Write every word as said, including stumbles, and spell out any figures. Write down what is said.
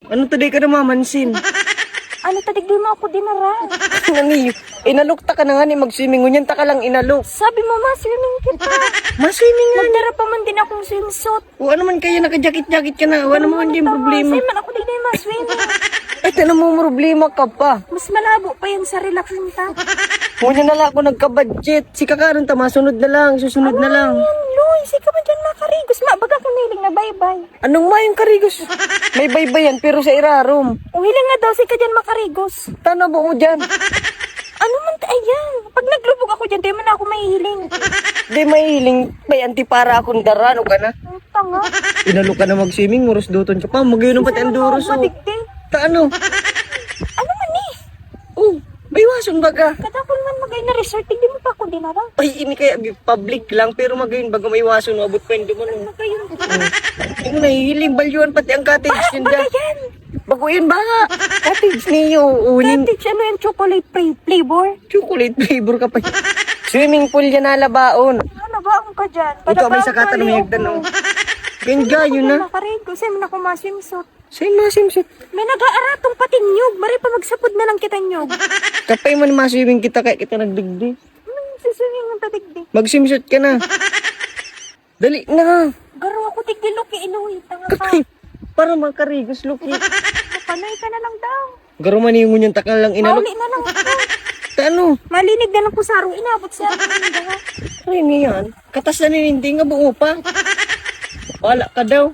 Ano to, di ka namamansin? Ano ta digdi mo ako dinara? Nani, inalok ta ka na nga ni mag-swimming. Ngunyan ta ka lang inalok. Sabi mo, ma-swimming kita. Ma-swimming nga. Nagdara pa man din akong swimsuit. O ano man kaya, nakajakit-jakit ka na. O ano man yung problema? Sa'yo man ako digdi ma-swimming. Ay, tanong mo, problema ka pa. Mas malabo pa yan sa relaxing ta. Ngunyan na lang ako nagka-budget. Si kakaron ta, masunod na lang, susunod na lang. Yan, Loy. Sige ka man dyan makarigos. Ma, baga akong hiling na baybay. Anong mayong karigos? May baybayan, pero sa irarom. O hiling na daw, sige ka dyan makarigos. Tanabo mo dyan. Ano man ta, ayan. Pag naglubog ako dyan, di man ako mahihiling. Di mahihiling, may antipara akong dara, ano ka na? Ang tanga. Inalok ka na mag-swimming, murus duton ka pa. Magayon ang pati ang duros, oh. Madigdi. Ta ano? Ano man eh? Oh, may wason ba ka? Kadakol man magay na resort, hindi mo pa ako dinara. Ay, ini kaya public lang, pero magayon baga may wason, abot pa yung duman, oh. Magayon. Hindi mo nahihiling, balyuan pati ang cottage ninda. Magayon. Bago yun ba? Cottage niyo, unin. Cottage, ano yung chocolate pra- flavor? Chocolate flavor ka pa. Swimming pool yan, nalabaon. Ano ba ang ka dyan? Ito may sakatan ng hiyagdan, oh. Ganyan gayo na. Makarigos, sa'yo man ako ma-swimsuit. Sa'yo ma-swimsuit. May nag-aaratong pati nyug. Mari pa magsapod na lang kita nyug. Kapay mo na ma-swimming kita, kaya kita nagdigdi. Anong siswimming ang tadigdi? Mag-swimsuit ka na. Dali na. Garo ako tigdi, Loki, inuwi. Tanga ka. Kapay. Para makarigos, Loki. Panay ka na lang daw. Garo man yung ngunyan takal lang inalok. Mauli na lang ako. Ta ano? Malinig na lang po sa araw. Inabot siya. Ang mga. Ano yan? Katas na ninindi nga buo pa. Wala ka daw.